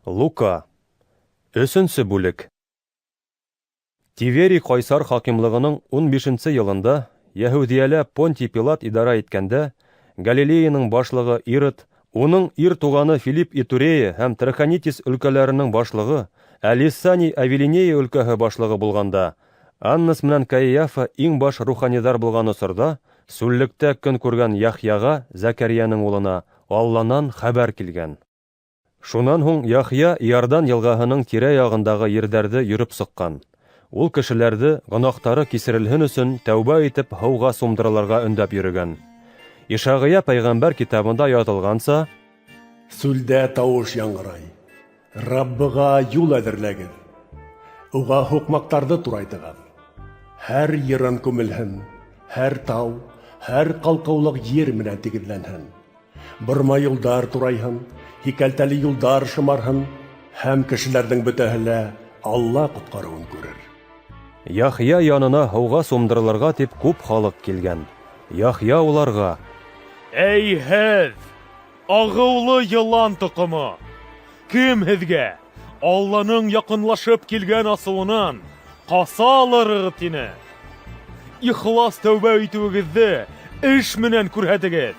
Лука. Өсөнсө бүлек. Тиверий ҡайсар хакимлығының 15-нсе йылында Йәһүҙиәлә Понтий Пилат идара иткәндә, Галилеяның башлығы Ирод, уның ир туғаны Филипп Итурея һәм Трахонитис өлкәләренең башлығы, ә Лисаний Авилинея өлкәһе башлығы булғанда, Аннас менән Каиафа иң баш руханиҙар булған осорҙа, сүллектә көн күргән Яхъяға, Зәкәрйәнең улына, Алланан хәбәр килгән. Шунан һуң Яхъя Иордан йылғаһының тирә-яғындағы ерҙәрҙе йөрөп сыҡҡан. Ул кешеләрҙе гонаһтары кисерелһен өсөн тәүбә итеп һыуға сумдырылырға өндәп йөрөгән. Ишағия пәйғәмбәр китабында яҙылғанса: Сүлдә тауыш яңғырай: Раббыға юл әҙерләгеҙ, уға һуҡмаҡтарҙы турайтығыҙ. Һәр йырын күмелһен, һәр тау, һәр ҡалҡыулыҡ ер менән тигеҙләнһен. Борма юлдар турайһын, һикәлтәле юлдар шымарһын, һәм кешеләрҙең бөтәһе лә Алла ҡотҡарыуын күрер. Яхъя янына һыуға сумдырылырға тип күп халыҡ килгән. Яхъя уларға: Эй һеҙ, ағыулы йылан тоҡомо! Кем һеҙгә Алланың яҡынлашып килгән асыуынан ҡаса алырығыҙ тине? Ихлас тәүбә итеүегеҙҙе эш менән күрһәтегеҙ.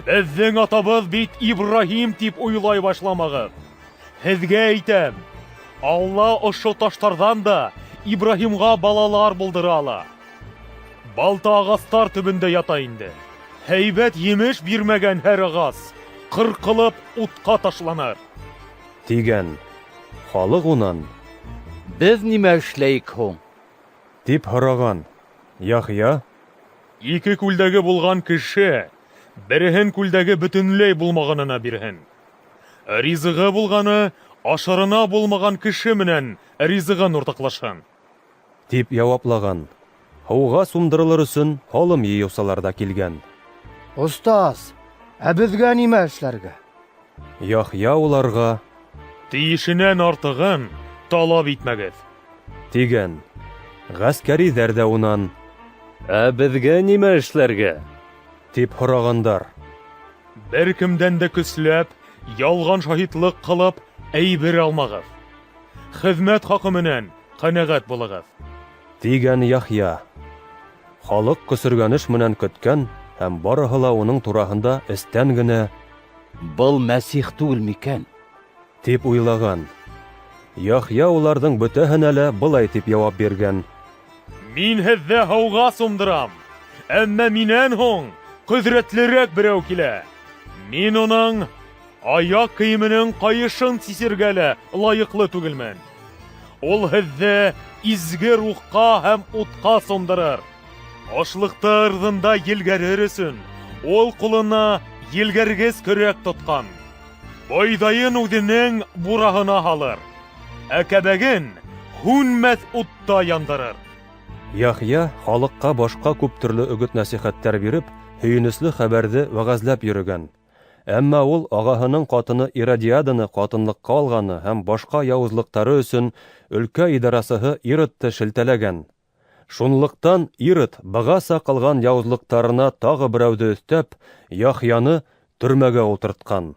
Беҙҙең атабыҙ бит Ибраһим тип уйлай башламағыҙ. Һеҙгә әйтәм, Алла ошо таштарҙан да Ибраһимға балалар булдыра ала. Балта ағастар төбөндә ята инде. Һәйбәт емеш бирмәгән һәр ағас ҡырҡылып утҡа ташланыр. Тигән. Халыҡ унан: Беҙ нимә эшләйек һуң? Тип һораған. Яхъя: Ике күлдәге булған кеше береһен күлдәге бөтөнләй булмағанына бирһен. Ризығы булғаны ашарына булмаған кеше менән ризығын уртаҡлашһын. Тип яуаплаған. Һыуға сумдырылыр өсөн һалым йыйыусылар ҙа килгән. Остаз, ә беҙгә нимә эшләргә? Яхъя уларға: Тейешенән артығын талап итмәгеҙ. Тигән. Ғәскәриҙәр ҙә унан: Ә беҙгә нимә эшләргә? Тип һорағандар. Бер кемдән дә көсләп, ялған шаһитлыҡ ҡылып, әйбер алмағыҙ. Хеҙмәт хаҡы менән ҡәнәғәт булығыҙ. Тигән Яхъя. Халыҡ көсөргәнеш менән көткән һәм барыһы ла уның тураһында эстән генә: Был Мәсих түгел микән? Тип уйлаған. Яхъя уларҙың бөтәһенә лә былай тип яуап биргән: Мин һеҙҙе һыуға сумдырам, әммә минән һуң ҡөҙрәтлерәк берәү килә. Мин уның аяҡ кейеменең ҡайышын сисергә лә лайыҡлы түгелмен. Ул һеҙҙе изге рухҡа һәм утҡа сумдырыр. Ашлыҡты ырҙында елгәрер өсөн ул ҡулына елгәргес көрәк тотҡан. Бойҙайын үҙенең бураһына һалыр, ә кәбәген һүнмәҫ утта яндырыр. Яхъя халыҡҡа башҡа күп төрлө өгөт-нәсихәттәр биреп, һөйөнөслө хәбәрҙе вәғәзләп йөрөгән. Әммә ул ағаһының ҡатыны Иродиаданы ҡатынлыҡҡа алғаны һәм башҡа яуызлыҡтары өсөн өлкә идарасыһы Иродты шелтәләгән. Шунлыҡтан Ирод бығаса ҡылған яуызлыҡтарына тағы берәүҙе өҫтәп, Яхъяны төрмәгә ултыртҡан.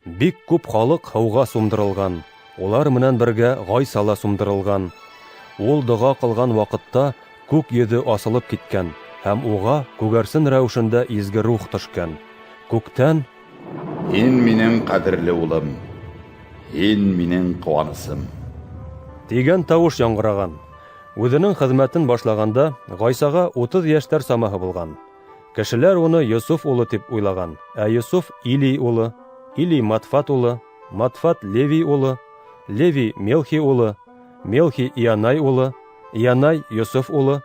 Бик күп халыҡ һыуға сумдырылған, улар менән бергә Ғайса ла сумдырылған. Ул доға ҡылған ваҡытта күк йөҙө асылып киткән һәм уға күгәрсен рәүешендә Изге Рух төшкән. Күктән: Һин минең ҡәҙерле улым, һин минең ҡыуанысым. Тигән тауыш яңғыраған. Үҙенең хеҙмәтен башлағанда Ғайсаға 30 йәштәр самаһы булған. Кешеләр уны Йософ улы тип уйлаған, ә Йософ Илий улы, Илий Матфат улы, Матфат Левий улы, Левий Мелхи улы, Мелхи Ианай улы, Ианай Йософ улы,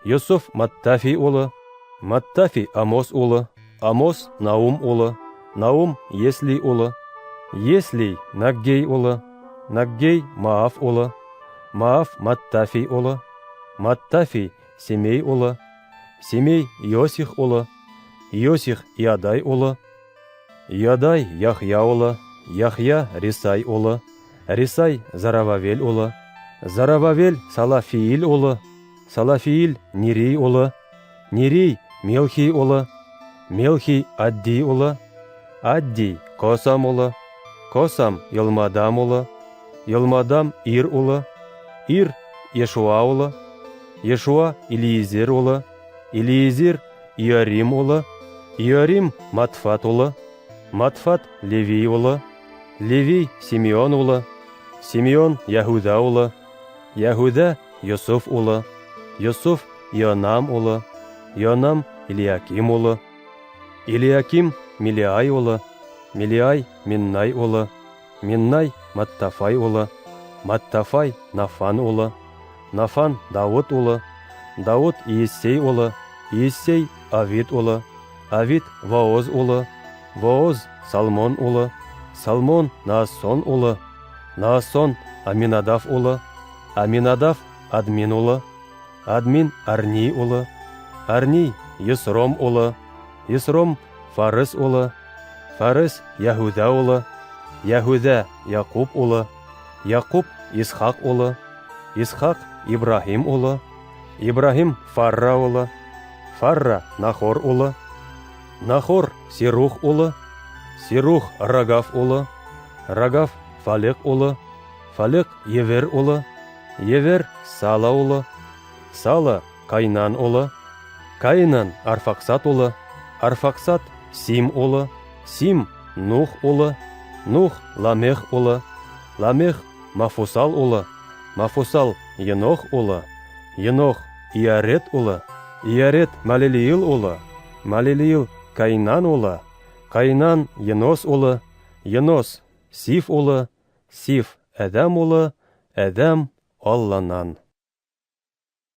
Йософ Маттафий улы, Маттафий Амос улы, Амос Наум улы, Наум Еслий улы, Еслий Наггей улы, Наггей Мааф улы, Мааф Маттафий улы, Маттафий Семей улы, Семей Иосих улы, Иосих Иадай улы, Иадай Яхъя улы, Яхъя Рисай улы, Рисай Зарававел улы, Зарававел Салафиил улы, Салафиил Нирей улы, Нирей Мелхий улы, Мелхий Аддий улы, Аддий Косам улы, Косам Елмадам улы, Елмадам Ир улы, Ир Ешуа улы, Ешуа Илиезер улы, Илиезер Иорим улы, Иорим Матфат улы, Матфат Левий улы, Левий Симеон улы, Симеон Яһүҙә улы, Яһүҙә Йософ улы, Йософ Ионам улы, Ионам Илиаким улы, Илиаким Милиай улы, Милиай Миннай улы, Миннай Маттафай улы, Маттафай Нафан улы, Нафан Дауыт улы, Дауыт Иессей улы, Иессей Авит улы, Авит Вооз улы, Вооз Салмон улы, Салмон Наассон улы, Наассон Аминадав улы, Аминадав Админ улы, Админ Арни улы, Арни Есром улы, Есром Фарес улы, Фарес Яһүҙә улы, Яһүҙә Яҡуп улы, Яҡуп Исхаҡ улы, Исхаҡ Ибраһим улы, Ибраһим Фарра улы, Фарра Нахор улы, Нахор Сирух улы, Сирух Рагав улы, Рагав Фалеҡ улы, Фалеҡ Евер улы, Евер Сала улы, Сала Кайнан улы, Кайнан Арфаксад улы, Арфаксад Сим улы, Сим Нух улы, Нух Ламех улы, Ламех Мафусал улы, Мафусал Енох улы, Енох Иарет улы, Иарет Малелиил улы, Малелиил Кайнан улы, Кайнан Енос улы, Енос Сиф улы, Сиф Әҙәм улы, Әҙәм Алланан.